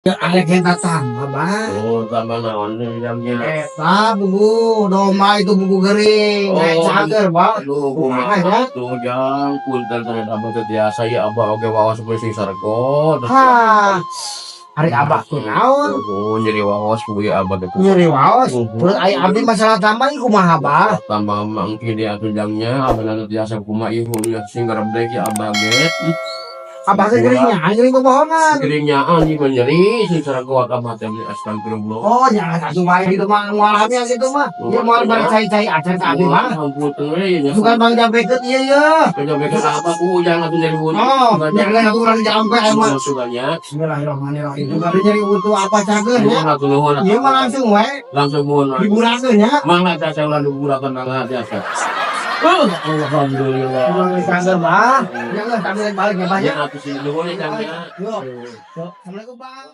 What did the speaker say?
Ya, arek minta tambah, Bah. Oh, tambah naon nih jamnya? Eta buku domba itu buku gering, kayak Oh, cager, Bah. aduh, Kumaha kumaha ya? Tuh, Jang, punten ternyata abah teu tiasa ya, abah oge waos sing sarego. Hah. Ari abah tuh naon? Oh, nyeri waos kuy abah teh. Nyeri waos. Terus ai abdi masalah tambah ieu kumaha, Bah? Tambah mangki dia atuh jangnya, abah teu tiasa kumaha ieu ya sing garebdek ya abah ge. Abah teh geringnya, gering bobohongan. Geringnya anjing mah nyeri sing sarego abah teh astagfirullah. Oh, jangan atuh wae gitu mah moal nya gitu mah. Ieu moal bari cai-cai acan ka abdi mah. Hampun we nya. Bukan bang jampekeut ieu ya. Jampekeun apa ku jangan atuh nyeri wudhu. Oh, jangan atuh urang jampe emang. Suganya. Bismillahirrahmanirrahim. Juga nyeri wudhu apa cager ya. Nuhun atuh nuhun. Ieu mah langsung wae Langsung nuhun. Diburakeun ya. Mangga jasa ulah diburakeun, mangga jasa. Oh, alhamdulillah. Urang cager, Bah. Ya geus, kami balik ya, Bah ya. Ya atuh sih nuhun ya, Kang ya. Yo. Assalamualaikum, Bang.